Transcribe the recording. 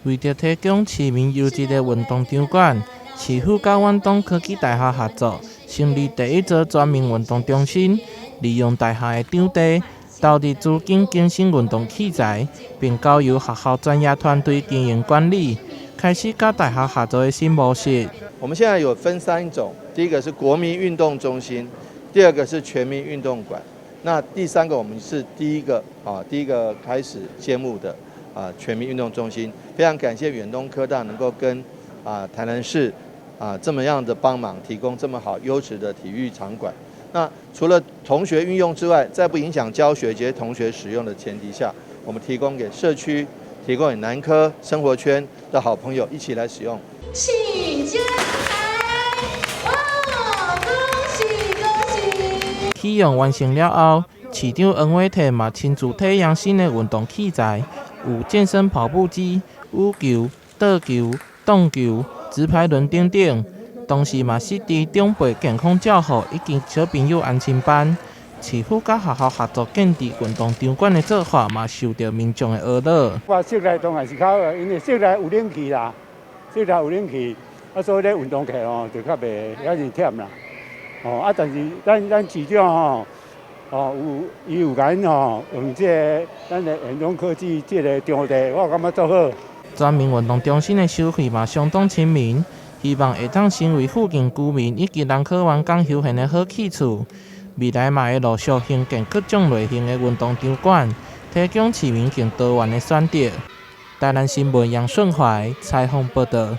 為著提供市民優質的運動場館，市府佮遠東科技大學合作，成立第一座全民運動中心，利用大學的場地，投入資金更新運動器材，並交由學校專業團隊經營管理，開始佮大學合作的新模式。我們現在有分三種，第一個是國民運動中心，第二個是全民運動館，那第三個我們是第一個啊，第一個開始揭幕的。啊，全民運動中心，非常感謝遠東科大能夠跟台南市這麼樣的幫忙，提供這麼好優質的體育場館。那除了同學運用之外，在不影響教學及同學使用的前提下，我們提供給社區、提供給南科生活圈的好朋友一起來使用。請揭牌，哇，恭喜恭喜！啟用完成了後，市長黃偉哲嘛親自體驗新的運動器材。有健身跑步機、羽球、桌球、盪球、直排輪等等，同時嘛設置長輩健康照護以及小朋友安親班。市府佮學校合作建置運動場館的做法嘛，受著民眾的呵咾。我室內當然是較好，因為室內有冷氣啦，室內有冷氣，所以咧運動起來吼就較袂遐爾忝啦。哦，但是咱市長吼。哦，有伊有共𪜶吼用這个咱的遠東科技這个場地，我感覺足好。全民運動中心的收費嘛相當親民，希望會當成為附近居民以及南科員工休閒的好去處。未來嘛會陸續興建各種類型的運動場館，提供市民更多元的選擇。台南新聞楊順懷採訪報導。